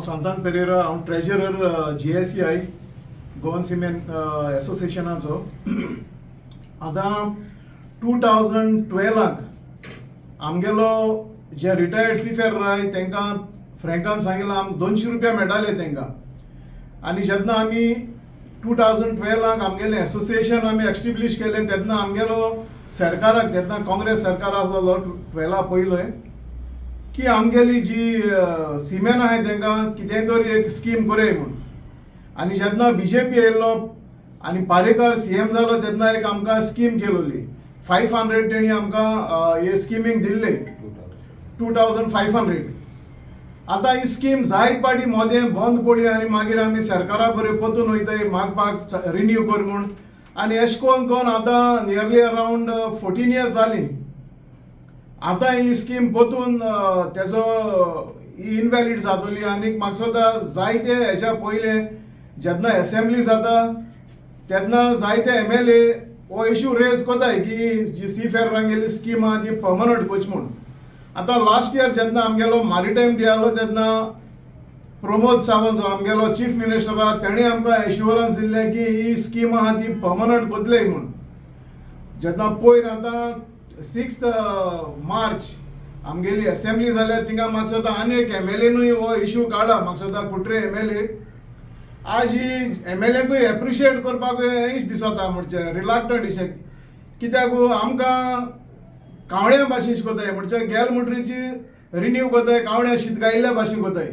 सांतान पेरेरा, हांव treasurer जीएससीआय, Goan semen एसोसिएशनाचो. आतां 2012 आक आमगेलो जे रिटायर्ड सीफेरर आहाय, तांकां फ्रेंकान सांगिल्लां, आमकां 200 रुपया मेळटाले तांकां. आनी जेन्ना आमी 2012 आक आमगेलें एसोसिएशन आमी एस्टेब्लीश केलें, तेन्ना आमगेलो सरकाराक, तेन्ना काँग्रेस सरकार आसलो 12 पयलें, की आमगेली जी सिमेन आहाय तांकां कितें तरी एक स्कीम करय म्हूण. आनी जेन्ना बीजेपी येयल्लो आनी पारेकर सीएम जालो, तेन्ना एक आमकां स्कीम केलोली, 500 तेणी आमकां हे स्किमींक दिल्ले, 2500. आतां ही स्कीम जायत पाटी मोदें बंद पडली आनी मागीर आमी सरकारा बरें परतून वयताय मागपाक, रिन्यू कर म्हूण. आनी एश कोन कोन आतां नियरली अरावंड 14 इयर्स जाली. आतां ही स्कीम परतून तेजो ही इनवॅलीड जातली. आनी म्हाका दिसता जायते हेज्या पयलें जेन्ना एसेंब्ली जाता, तेन्ना जायते एमएलए हो इशू रेज कोताय की जी सी फेररांगेली स्कीम आहा ती पर्मनंट करची म्हूण. आतां लास्ट इयर जेन्ना आमगेलो मारिटायम डे आहलो, तेन्ना प्रमोद सावंत जो आमगेलो चीफ मिनिस्टर आहा, तेणें आमकां एश्युरन्स दिल्लें की ही स्कीम आहा ती पर्मनंट कोतले म्हूण. जेन्ना पयर आतां 6 मार्च आमगेली एसेंब्ली जाल्या, थिंगा म्हाका दिसता आनी एक एमएलएनूय हो इशू काडला, म्हाका दिसता कुट्रे एमएलए. आज ही एमएलएकूय एप्रिशिएट करपाक हेंच दिसता, म्हणजे रिलक्टंट इशें, कित्याक आमकां कावळ्या भाशेन कोताय, म्हणजे गेल म्हणटरीची रिन्यू कोताय, कावळ्या शीत गायिल्ल्या भाशेन कोताय.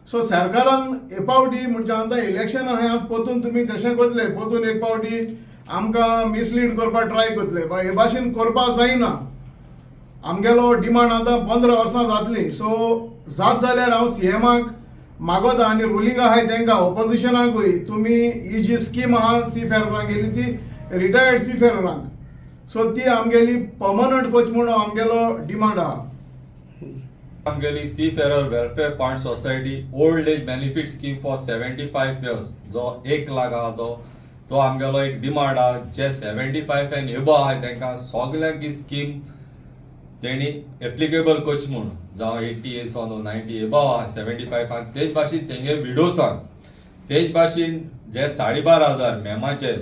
सो सरकारान हे फावटी, म्हणजे आतां इलेक्शन आहा, परतून तुमी तशें कोतले, परतून एक फावटी आमकां मिसलीड करपाक ट्राय करतले. हे भाशेन करपाक जायना. आमगेलो डिमांड आतां 15 वर्सां जातली. सो जात जाल्यार हांव सीएमाक मागोता आनी रुलींग आहाय तांकां, ऑपोजिशनाकूय, तुमी ही जी स्कीम आहा सी फेररांगेली, ती रिटायर्ड सी फेररांक, सो ती आमगेली पर्मनंट करची म्हूण आमगेलो डिमांड आहा. आमगेली Seafarer Welfare Fund Society old age benefit scheme for 75 years जो 1 लाख आहा, तो तो आमगेलो एक डिमांड आहा. जे 75 एंड एबो आहाय, तांकां सगल्यांक ही स्कीम तेणी एप्लिकेबल करची म्हूण. जावं 80 इयर्स न्हू, 90 एबो आहा, 75 आहा, तेच भाशेन तेंगे विडोसांक. तेच भाशेन जे 12,500 मेमाचे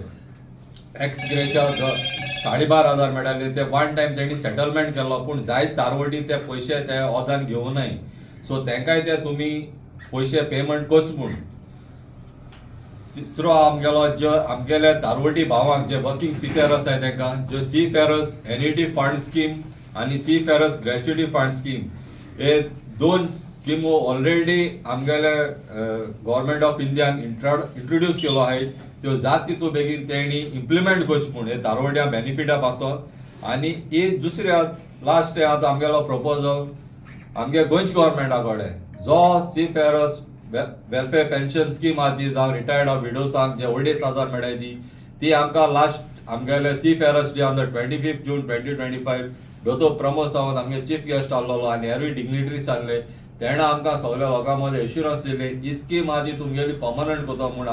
एक्स ग्रेशा 12,500 मेळटाले, ते वन टायम तेणी सेटलमेंट केलो, पूण जायत तारवटी ते पयशे ते ओदान घेवनाय. सो तेंकाय ते तुमी पयशे पेमेंट करच म्हूण. तिसरो आमगेलो, जो आमगेले तारवटी भावांक जे वर्किंग सी फेरर्स आहाय, तेंकां ज्यो Seafarers Annuity Fund Scheme आनी seafarers gratuity fund scheme, हे दोन स्किमो ऑलरेडी आमगेले गव्हर्मेंट ऑफ इंडियान इंट्रोड्यूस केलो आहाय, त्यो जात तितू बेगीन तेणी इम्प्लिमेंट करचे म्हूण, हे तारवट्या बेनिफिटा पासोन. आनी ही दुसऱ्या लास्ट आतां आमगेलो प्रपोजल आमगे गोंयच्या गव्हर्मेंटा कडेन, जो seafarers welfare pension scheme आहा ती, जावं रिटायर्ड विडोसांक जे 2500 मेळटाय ती, ती आमकां लास्ट आमगेले Seafarers Day on the 25 June 2025, दोतोर प्रमोद सावंत आमगे चीफ गेस्ट आसलेलो आनी हेरूय डिग्निटरीज आसले, तेणें आमकां सगल्या लोकां मदीं एश्युरन्स दिले, ही स्कीम आहा ती तुमगेली पर्मनंट करता म्हूण.